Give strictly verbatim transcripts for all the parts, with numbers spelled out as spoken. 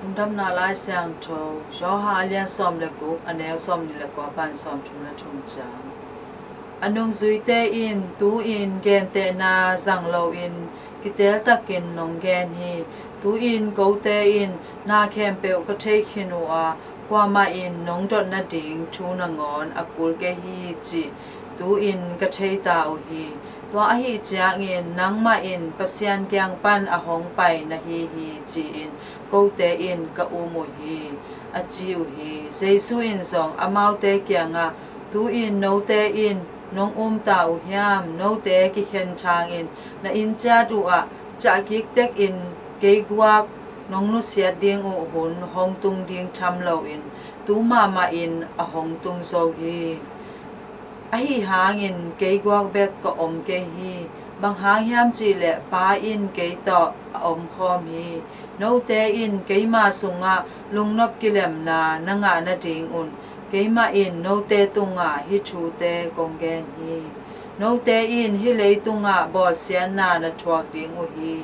Lungdamna Lai Siangtho, Johan a lian sawm le guk, a neu sawmnih le kua pan sawmthum le thum ciang. A nungzuite in tu-in gentehna zang loin kiteltakin nong gen hi. Tu-in kote in na khempeuh ka thei khin uh a, kuamah in nong dot nading thu nangawn a kul kei hi cih tu-in ka thei ta uh hi. Tua ahih ciangin nangmah in Pasian kiang pan a hong pai na hi hi, ci-in kote in ka um uh hi, a ci uh hi. Jesu in zong amaute kiangah, tu-in note in nong um ta uh hiam? Note kikhen thangin na inn ciat uh ah ciah kik tekin keiguak nong nusiat ding uh hun hong tung ding tham loin tu mahmah in a hong tung zo hi. Ahi hangin keiguak bek ka om kei hi. Bang hang hiam cihleh Pa in kei tawh a omkhawm hi. Note in keima sungah lungnop kilemna na ngah nadingun keimah in note tungah hih thute kong gen hi. Note in hih leitungah bawlsiatna na thuak ding uh hi.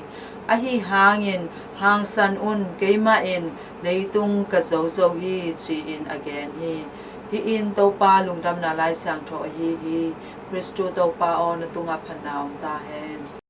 Ahi hangin hangsan un, keimah in leitung ka zo zo hi, ci-in a gen hi. Hih in Topa Lungdamna Lai Siangtho ahi hi. Khristu Topa aw, na tungah phatna om ta hen.